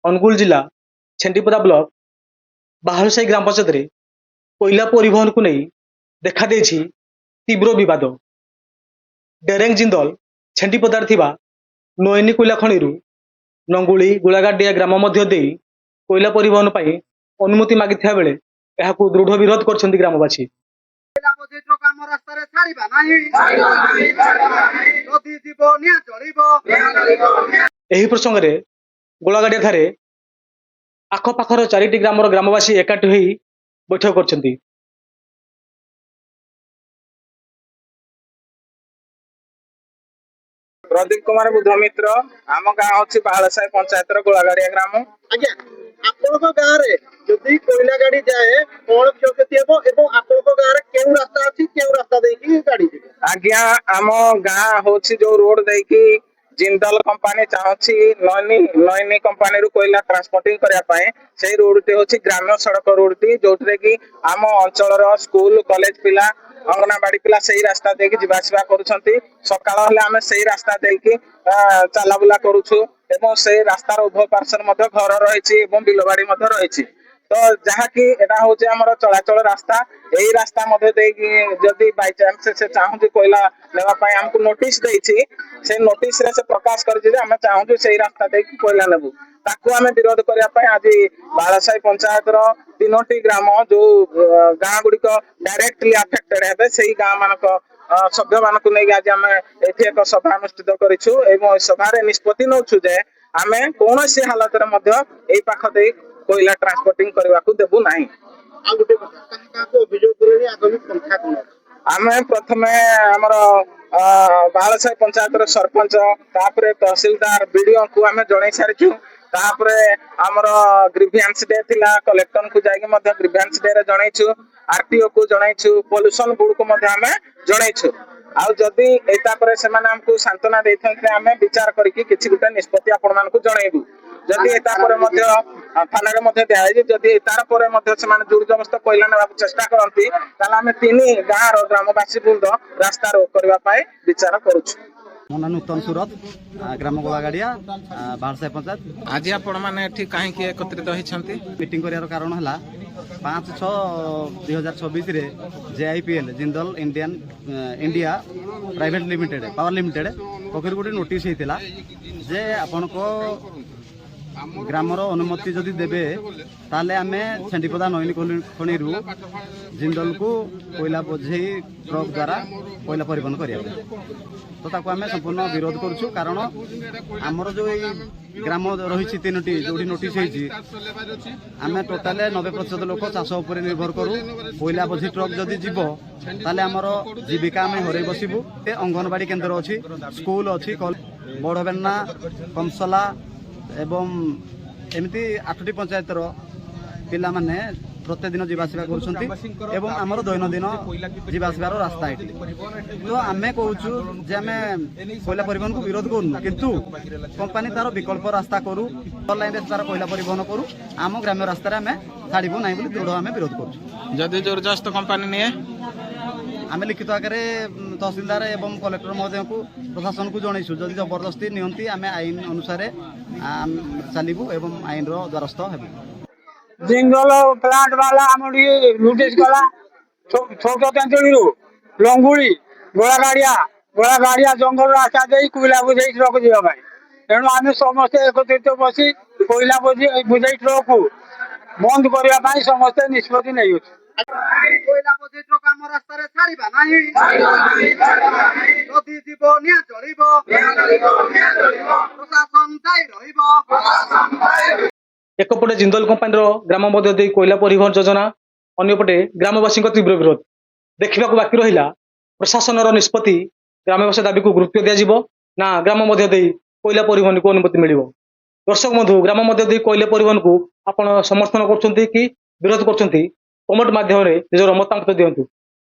ଅନୁଗୁଳ ଜିଲ୍ଲା ଛେଣ୍ଡିପଦା ବ୍ଲକ ବାହାଳସାହି ଗ୍ରାମ ପଞ୍ଚାୟତରେ କୋଇଲା ପରିବହନକୁ ନେଇ ଦେଖାଦେଇଛି ତୀବ୍ର ବିବାଦ। ଡେରେଙ୍ଗ ଜିନ୍ଦଲ ଛେଣ୍ଡିପଦାରେ ଥିବା ନଈନି କୋଇଲା ଖଣିରୁ ନଙ୍ଗୁଳି ଗୁଳାଗାଡ଼ିଆ ଗ୍ରାମ ମଧ୍ୟ ଦେଇ କୋଇଲା ପରିବହନ ପାଇଁ ଅନୁମତି ମାଗିଥିବା ବେଳେ ଏହାକୁ ଦୃଢ଼ ବିରୋଧ କରିଛନ୍ତି ଗ୍ରାମବାସୀ। କୋଇଲା ବୋଝେଇ ଟ୍ରକ ଆମ ରାସ୍ତାରେ ଛାଡ଼ିବା ନାହିଁ, ଯଦି ଯିବ ନିଆଁ ଜଳିବ। ଏହି ପ୍ରସଙ୍ଗରେ ଗୋଳାଗାଡ଼ିଆ ଠାରେ ଆଖପାଖର ଚାରିଟି ଗ୍ରାମର ଗ୍ରାମବାସୀ ଏକାଠି ହୋଇ ବୈଠକ କରିଛନ୍ତି। ପ୍ରଦୀପ କୁମାର ବୁଧମିତ୍ର। ଆମ ଗାଁ ହଉଛି ବାହାଳସାହି ପଞ୍ଚାୟତର ଗୋଳାଗାଡିଆ ଗ୍ରାମ। ଆଜ୍ଞା, ଆପଣଙ୍କ ଗାଁରେ ଯଦି କୋଇଲା ଗାଡି ଯାଏ କଣ କ୍ଷୟକ୍ଷତି ହେବ ଏବଂ ଆପଣଙ୍କ ଗାଁରେ କେଉଁ ରାସ୍ତା ଅଛି, କେଉଁ ରାସ୍ତା ଦେଇକି ଗାଡି ଯିବ? ଆଜ୍ଞା, ଆମ ଗାଁ ହଉଛି ଯୋଉ ରୋଡ ଦେଇକି ଜିନ୍ଦଲ କମ୍ପାନୀ ଚାହୁଁଛି ନୈନି କମ୍ପାନୀରୁ କୋଇଲା ଟ୍ରାନ୍ସପୋର୍ଟିଂ କରିବା ପାଇଁ, ସେଇ ରୋଡଟି ହଉଛି ଗ୍ରାମ୍ୟ ସଡକ ରୋଡଟି, ଯୋଉଥିରେ କି ଆମ ଅଞ୍ଚଳର ସ୍କୁଲ କଲେଜ ପିଲା, ଅଙ୍ଗନବାଡି ପିଲା ସେଇ ରାସ୍ତା ଦେଇକି ଯିବା ଆସିବା କରୁଛନ୍ତି। ସକାଳ ହେଲେ ଆମେ ସେଇ ରାସ୍ତା ଦେଇକି ଚାଲାବୁଲା କରୁଛୁ ଏବଂ ସେଇ ରାସ୍ତାର ଉଭୟ ପାର୍ଶ୍ୱରେ ମଧ୍ୟ ଘର ରହିଛି ଏବଂ ବିଲବାଡି ମଧ୍ୟ ରହିଛି। ତ ଯାହାକି ଏଟା ହଉଛି ଆମର ଚଳାଚଳ ରାସ୍ତା। ଏଇ ରାସ୍ତା ମଧ୍ୟ ଦେଇକି ଯଦି ବାଇଚାନ୍ସ ସେ ଚାହୁଁଛି କୋଇଲା ନେବା ପାଇଁ, ଆମକୁ ନୋଟିସ ଦେଇଛି। ସେ ନୋଟିସ ରେ ସେ ପ୍ରକାଶ କରିଛି ଯେ ଆମେ ଚାହୁଁଛୁ ସେଇ ରାସ୍ତା ଦେଇକି କୋଇଲା ନେବୁ। ତାକୁ ଆମେ ବିରୋଧ କରିବା ପାଇଁ ଆଜି ବାଳସାହି ପଞ୍ଚାୟତର ତିନୋଟି ଗ୍ରାମ, ଯୋଉ ଗାଁ ଗୁଡିକ ଡାଇରେକ୍ଟଲି ଆଫେକ୍ଟେଡ ହେବେ, ସେଇ ଗାଁ ମାନଙ୍କ ସଭ୍ୟ ମାନଙ୍କୁ ନେଇକି ଆଜି ଆମେ ଏଠି ଏକ ସଭା ଅନୁଷ୍ଠିତ କରିଛୁ ଏବଂ ଏ ସଭାରେ ନିଷ୍ପତ୍ତି ନଉଛୁ ଯେ ଆମେ କୌଣସି ହାଲତରେ ମଧ୍ୟ ଏଇ ପାଖ ଦେଇ କୋଇଲା ଟ୍ରାନ୍ସପୋର୍ଟିଂ କରିବାକୁ ଦେବୁ ନାହିଁ। ଆଉ ଗୋଟେ କଥା, କାହା କାହାକୁ ଅଭିଯୋଗ କଲେଣି, ଆଗାମୀ ପନ୍ଥା କଣ ଅଛି? ଆମେ ପ୍ରଥମେ ଆମର ବାଳସାହି ପଞ୍ଚାୟତର ସରପଞ୍ଚ, ତାପରେ ତହସିଲଦାର, ବିଡିଓଙ୍କୁ ଆମେ ଜଣେଇ ସାରିଛୁ। ତାପରେ ଆମର ଗ୍ରିଭିଆନ୍ସ ଡେ ଥିଲା, କଲେକ୍ଟରଙ୍କୁ ଯାଇକି ମଧ୍ୟ ଗ୍ରିଭିଆନ୍ସ ଡେ ରେ ଜଣେଇଛୁ, ଆରଟିଓ କୁ ଜଣେଇଛୁ, ପଲ୍ୟୁସନ ବୋର୍ଡ କୁ ମଧ୍ୟ ଆମେ ଜଣେଇଛୁ। ଆଉ ଯଦି ଏତା ପରେ ସେମାନେ ଆମକୁ ସାନ୍ତ୍ୱନା ଦେଇଥାନ୍ତି, ଆମେ ବିଚାର କରିକି କିଛି ଗୋଟେ ନିଷ୍ପତ୍ତି ଆପଣ ମାନଙ୍କୁ ଜଣେଇବୁ। ଯଦି ତାପରେ ମଧ୍ୟ ଥାନାରେ ମଧ୍ୟ ଦିଆଯାଇଛି, ଯଦି ତାର ପରେ ମଧ୍ୟ ସେମାନେ ଜୋର ଜବରଦସ୍ତ କୋଇଲା ନେବାକୁ ଚେଷ୍ଟା କରନ୍ତି, ତାହେଲେ ଆମେ ତିନି ଗାଁର ଗ୍ରାମବାସୀ ବୃନ୍ଦ ରାସ୍ତା ରୋକ କରିବା ପାଇଁ ବିଚାର କରୁଛୁ। ମୋ ନାଁ ନୂତନ ସୁରତ, ଗ୍ରାମ ଗୋଳାଗାଡ଼ିଆ, ବାହାରସାହି ପଞ୍ଚାୟତ। ଆଜି ଆପଣ ମାନେ ଏଠି କାହିଁକି ଏକତ୍ରିତ ହେଇଛନ୍ତି? ମିଟିଂ କରିବାର କାରଣ ହେଲା 5/6/2026ରେ JIPL Jindal Indian India private limited power limited ପକ୍ଷରୁ ଗୋଟେ ନୋଟିସ୍ ହେଇଥିଲା ଯେ ଆପଣଙ୍କ ଗ୍ରାମର ଅନୁମତି ଯଦି ଦେବେ, ତାହେଲେ ଆମେ ଛେଣ୍ଡିପଦା ନଈନି ଖଣିରୁ ଜିନ୍ଦଲକୁ କୋଇଲା ବୋଝେଇ ଟ୍ରକ୍ ଦ୍ୱାରା କୋଇଲା ପରିବହନ କରିବା ପାଇଁ। ତ ତାକୁ ଆମେ ସମ୍ପୂର୍ଣ୍ଣ ବିରୋଧ କରୁଛୁ, କାରଣ ଆମର ଯେଉଁ ଏଇ ଗ୍ରାମ ରହିଛି ତିନୋଟି, ଯେଉଁଠି ନୋଟିସ୍ ହେଇଛି, ଆମେ ଟୋଟାଲେ 90% ଲୋକ ଚାଷ ଉପରେ ନିର୍ଭର କରୁ। କୋଇଲା ବୋଝେଇ ଟ୍ରକ୍ ଯଦି ଯିବ, ତାହେଲେ ଆମର ଜୀବିକା ଆମେ ହରେଇ ବସିବୁ। ଏ ଅଙ୍ଗନବାଡ଼ି କେନ୍ଦ୍ର ଅଛି, ସ୍କୁଲ ଅଛି, ବଡ଼ବେନ୍ନା, କମସଲା ଏବଂ ଏମିତି ଆଠଟି ପଞ୍ଚାୟତର ପିଲାମାନେ ପ୍ରତ୍ୟେକ ଦିନ ଯିବା ଆସିବା କରୁଛନ୍ତି ଏବଂ ଆମର ଦୈନନ୍ଦିନ ଯିବା ଆସିବାର ରାସ୍ତା ଏଠି। ତ ଆମେ କହୁଛୁ ଯେ ଆମେ କୋଇଲା ପରିବହନକୁ ବିରୋଧ କରୁନୁ, କିନ୍ତୁ କମ୍ପାନୀ ତାର ବିକଳ୍ପ ରାସ୍ତା କରୁ, ଲାଇନରେ ତାର କୋଇଲା ପରିବହନ କରୁ। ଆମ ଗ୍ରାମ୍ୟ ରାସ୍ତାରେ ଆମେ ଛାଡ଼ିବୁ ନାହିଁ ବୋଲି ଦୃଢ଼ ଆମେ ବିରୋଧ କରୁଛୁ। ଯଦି ଜୋରଜସ୍ତ କମ୍ପାନୀ ନିଏ? ଆମେ ଲିଖିତ ଆକାରରେ ତହସିଲଦାର ଏବଂ କଲେକ୍ଟର ମହୋଦୟଙ୍କୁ, ପ୍ରଶାସନକୁ ଜଣେଇଛୁ। ଯଦି ଜବରଦସ୍ତି ନିଅନ୍ତି, ଆମେ ଆଇନ ଅନୁସାରେ ଚାଲିବୁ ଏବଂ ଆଇନର ଦ୍ୱାରସ୍ଥ ହେବୁ। ଜିନ୍ଦଲ ପ୍ଲାଣ୍ଟ ବାଲା ଆମର ଟିକେ ନୋଟିସ କଲା, ଛୋଟ ତେନ୍ତୁଳିରୁ ଲଙ୍ଗୁଳି ଗୋଳାଗାଡ଼ିଆ, ଗୋଳାଗାଡ଼ିଆ ଜଙ୍ଗଲ ରାସ୍ତା ଦେଇ କୋଇଲା ବୋଝେଇ ଟ୍ରକ ଯିବା ପାଇଁ। ତେଣୁ ଆମେ ସମସ୍ତେ ଏକତ୍ରିତ ବସି କୋଇଲା ବୋଝେଇ ଟ୍ରକକୁ ବନ୍ଦ କରିବା ପାଇଁ ସମସ୍ତେ ନିଷ୍ପତ୍ତି ନେଇଅଛୁ। କୋଇଲା ବୋଝେଇ ଟ୍ରକ ଆମ ରାସ୍ତାରେ ଛାଡ଼ିବା ନାହିଁ, ଯଦି ଯିବ ନିଆଁ ଜଳିବ, ପ୍ରଶାସନ ଦାୟୀ ରହିବ। ଏକପଟେ ଜିନ୍ଦଲ କମ୍ପାନୀର ଗ୍ରାମ ମଧ୍ୟ ଦେଇ କୋଇଲା ପରିବହନ ଯୋଜନା, ଅନ୍ୟପଟେ ଗ୍ରାମବାସୀଙ୍କ ତୀବ୍ର ବିରୋଧ। ଦେଖିବାକୁ ବାକି ରହିଲା ପ୍ରଶାସନର ନିଷ୍ପତ୍ତି, ଗ୍ରାମବାସୀ ଦାବିକୁ ଗୁରୁତ୍ୱ ଦିଆଯିବ ନା ଗ୍ରାମ ମଧ୍ୟ ଦେଇ କୋଇଲା ପରିବହନକୁ ଅନୁମତି ମିଳିବ। ଦର୍ଶକ ବନ୍ଧୁ, ଗ୍ରାମ ମଧ୍ୟ ଦେଇ କୋଇଲା ପରିବହନକୁ ଆପଣ ସମର୍ଥନ କରୁଛନ୍ତି କି ବିରୋଧ କରୁଛନ୍ତି, କମେଣ୍ଟ ମାଧ୍ୟମରେ ନିଜର ମତାମତ ଦିଅନ୍ତୁ।